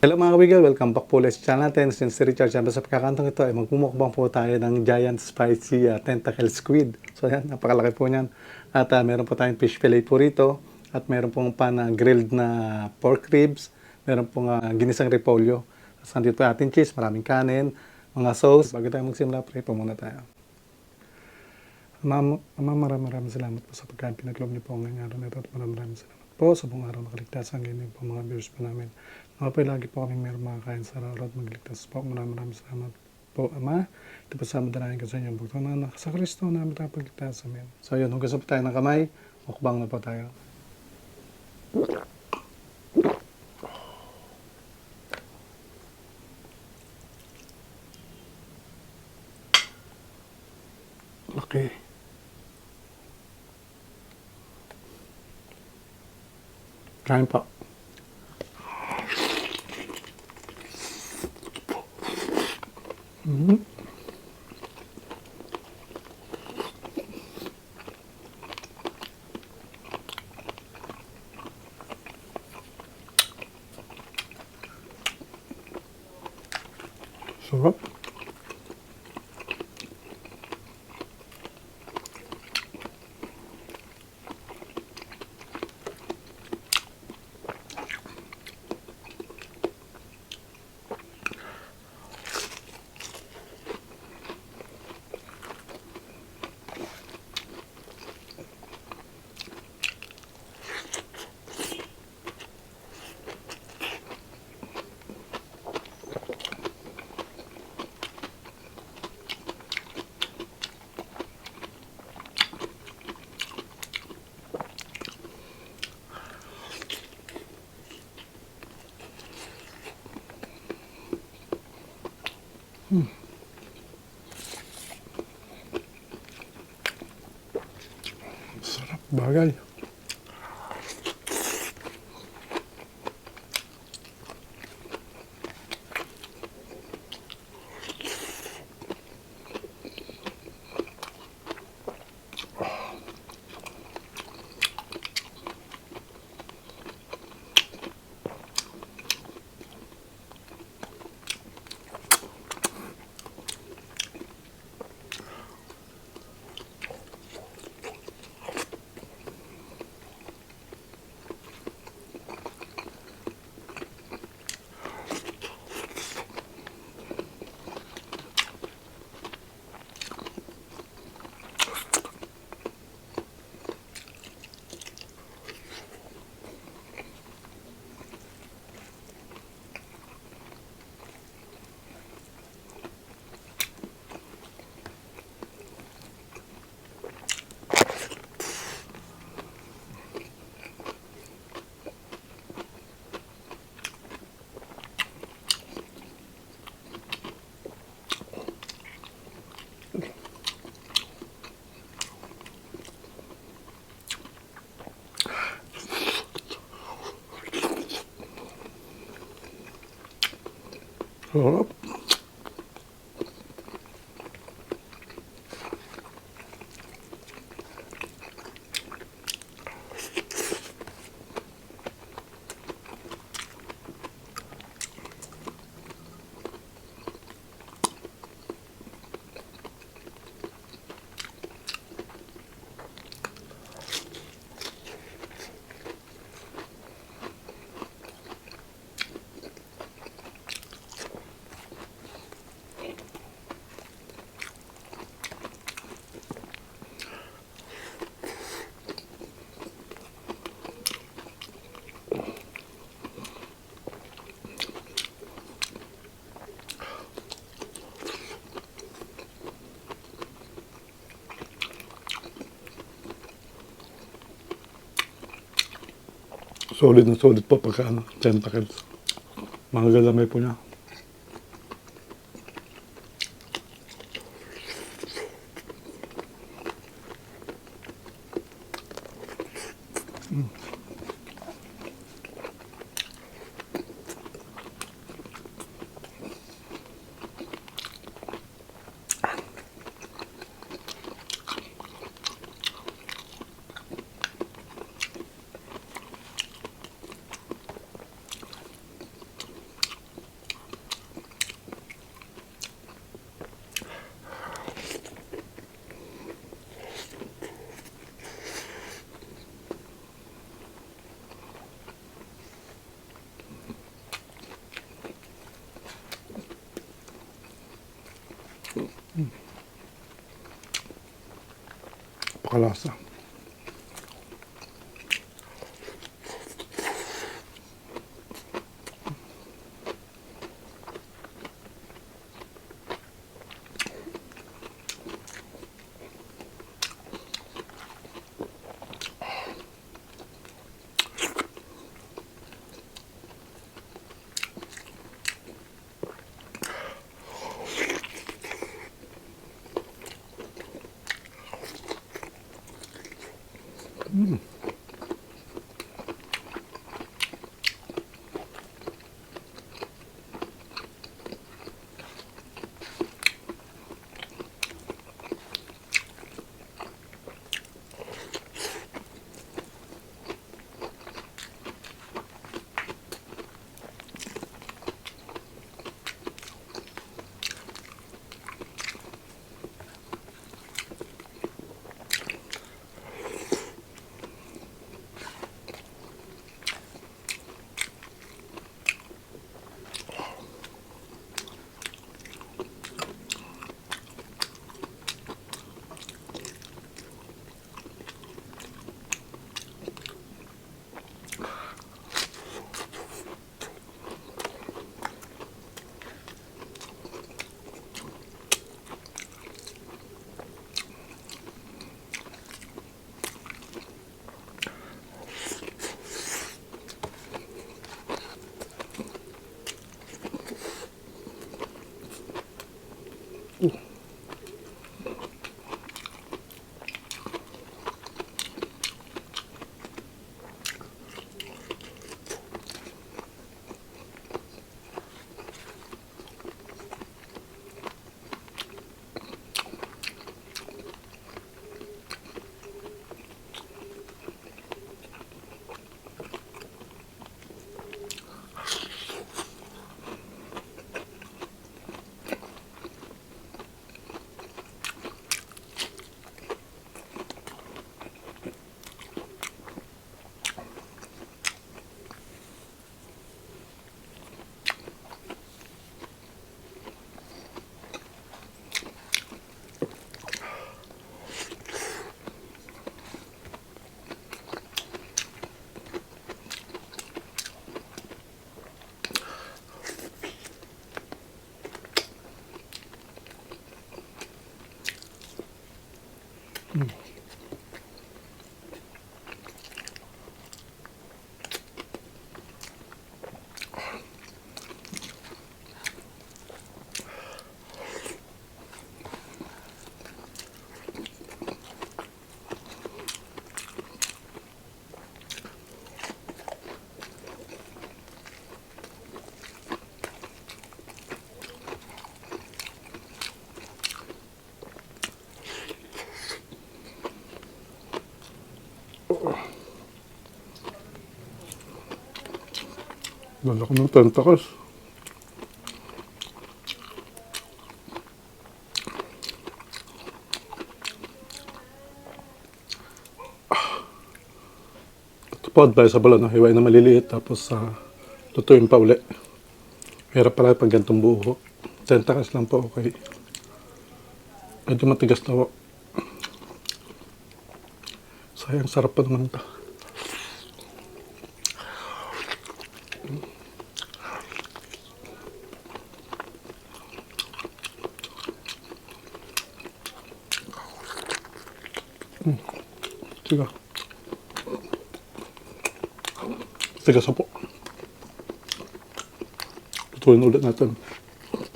Hello, mga kawigel, welcome back po ulit sa channel natin. Since si Richard, syempre sa pagkakantong ito ay magmumukbang po tayo ng giant spicy tentacle squid. So yan, napakalaki po niyan. At meron po tayong fish fillet po rito. At meron pong pan na grilled na pork ribs. Meron pong ginisang repolyo. Tapos nandito po ating cheese, maraming kanin, mga sauce. Bago tayo magsimula, pray po muna tayo. Ama, Ama, maraming maraming salamat po sa pagkain pinagkaloob niyo po ngayong araw na ito at maraming maraming salamat po sa buong araw na kaligtasan, ganyan po mga viewers po namin. Nawa po, lagi po kaming meron makakain sa araw at magligtas po. Maraming maraming salamat po, Ama. Ito po sa dalangin ko sa inyong bugtong na anak sa Kristo namin tayo pagligtas. Amen. So yun, hugas po tayo ng kamay. Mukbang na po tayo. Laki. Kain pa. Sarap. Sarap bagay. Sarap. Solid na solid po pagka ano, tentacles. Mga galamay po niya. Napakalasa. Lalaki ng tentacles. Ito po, advisable, ano, hiwain na maliliit tapos lutuin pa uli. Hirap pala pag ganitong buho. Tentacles lang po, okay. Medyo matigas na po. Sayang, sarap pa naman ito. Sige. Tigas na po. Lutuin ulit natin.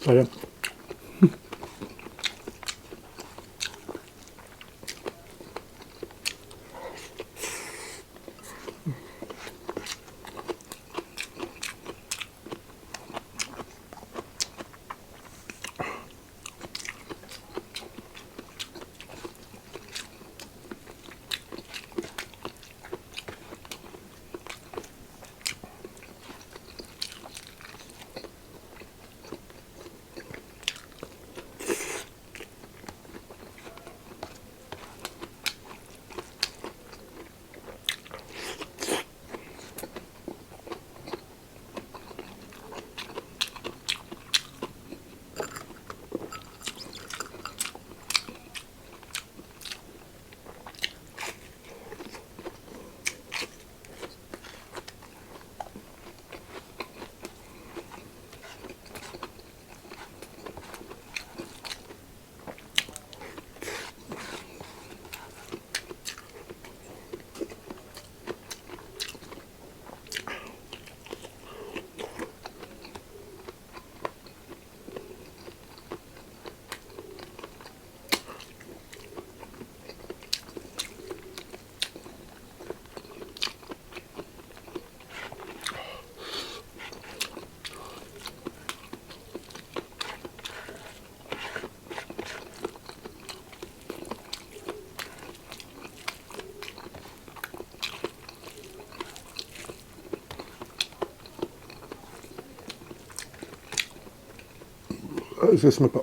Sayang. Oh, excuse me po.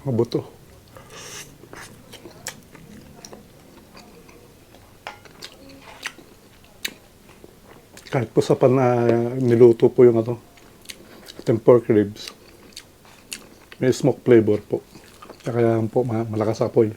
Mga buto. Kahit po sa pan na niluto po yung ano, ating pork ribs, may smoke flavor po. Kaya po malakas apoy.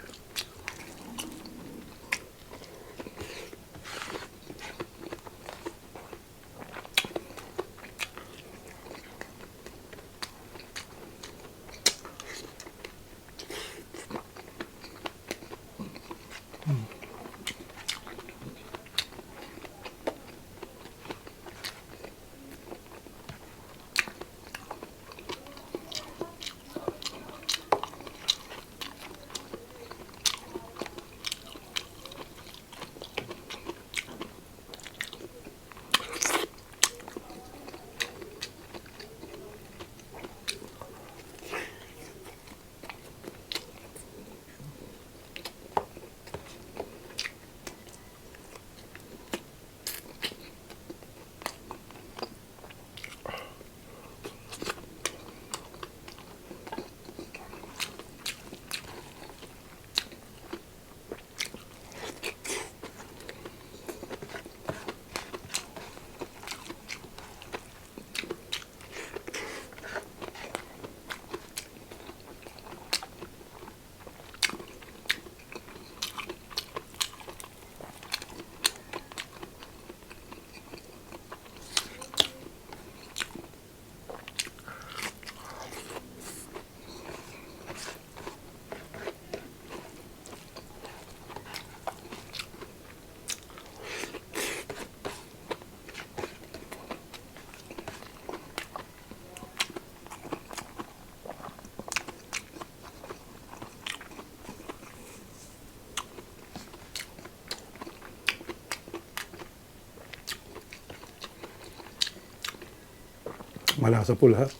Malasa po lahat.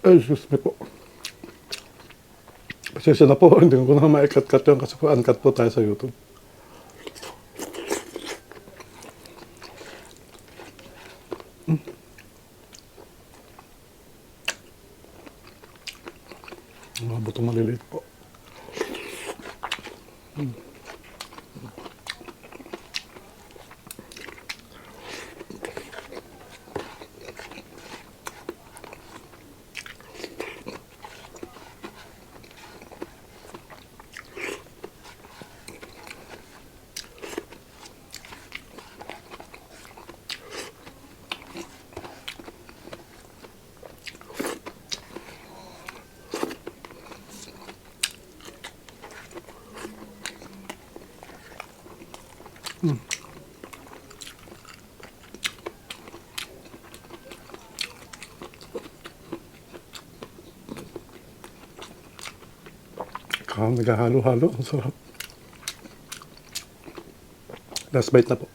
Ay, excuse me po. Pasensya na po, hindi ko na ma-cut-cut yun kasi po uncut po tayo sa YouTube. Mga butong maliliit po. Kaya naghahalo-halo. Ang sarap. Last bite na po.